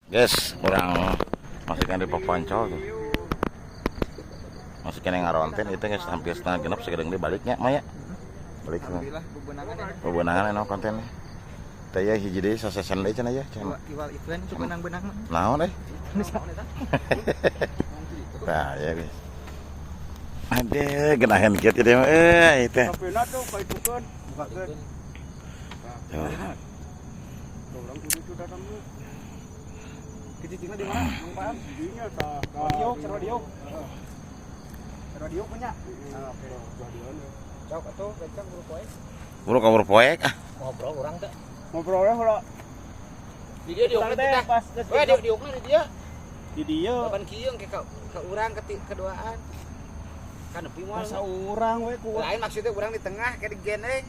Guys, urang masih di Poponcol tuh. Masih keneh ngaronten itu guys, hampir 5.30 segedeng deui baliknya maya. Balik. Alhamdulillah bebenangan ya. Bebenangan enak kontennya. Teh ya hiji deui sasesen deui cenah ya. Cenah. Iwal event itu benang-benang mah. Naon eh? Nah, ya guys. Ade, genahan kieu teh mah euy teh. Kopina tuh kaitukeun, bukakeun. Tuh. Urang kudu itu datang lu. Kicicingna di mana? Mang Paan? Dinya tah. Diuk, sarua diuk. Sarua diuk nya. Ah, oke. Cok atuh bencang buru poe. Buru kabur poek ah. Ngobrol urang teh. Ngobrolnya heula. Di dia diukna teh. Pas Weh, di diukna di dia. Di dieu. Kapan kieu ke urang ke keduaan. Kan nepi moal. Masa urang we ku. Lain maksudnya urang di tengah kayak di gen euy.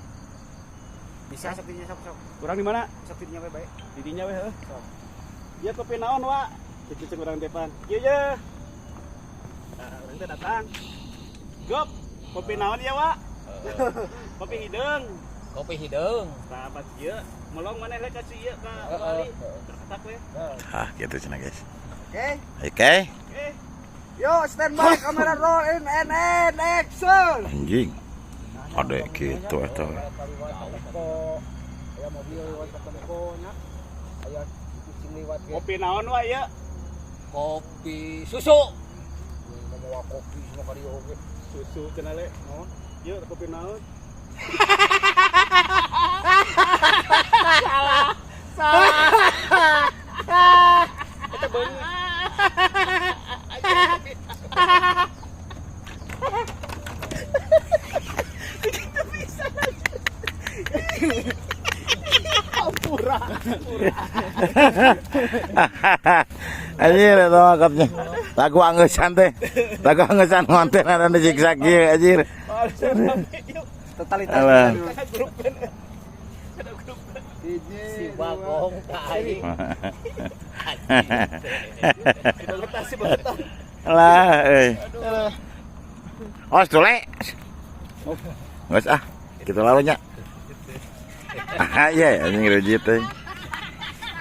Bisa sok dinya sok sok. Urang di mana? Sok dinya we bae. Di dinya we heuh. Ieu kopi naon, Wak? Cicing urang depan. Kieu ye. Nah, urang teh datang. Gop, kopi naon ya, Wak? Kopi hideung. Kopi hideung. Tah pas ieu melong maneh lek ka si ieu ka Ali. Terketak we. Ah, gitu cenah guys. Oke. Oke. Oke. Yo, stand by, kamera roll in and action. Anjing. Ada gitu eta. Aya mobil lewat ka tempo nya. Aya kucing lewat ge. Kopi naon, Wak ieu? Kopi susu. Mau kopi semua ka dieu oge. Susu cenah le. Naon? Ieu kopi naon? Salah. Eta beungeut. Anjir eta mah katnya. Lagu angeusan teh. Lagu angeusan konten ada di zigzag ieu anjir. Totalitas. Alah. Si Bagong ka aing. Lah euy. Os tule. Geus ah, kitu lalu nya. Ah iya anjing rujit teh.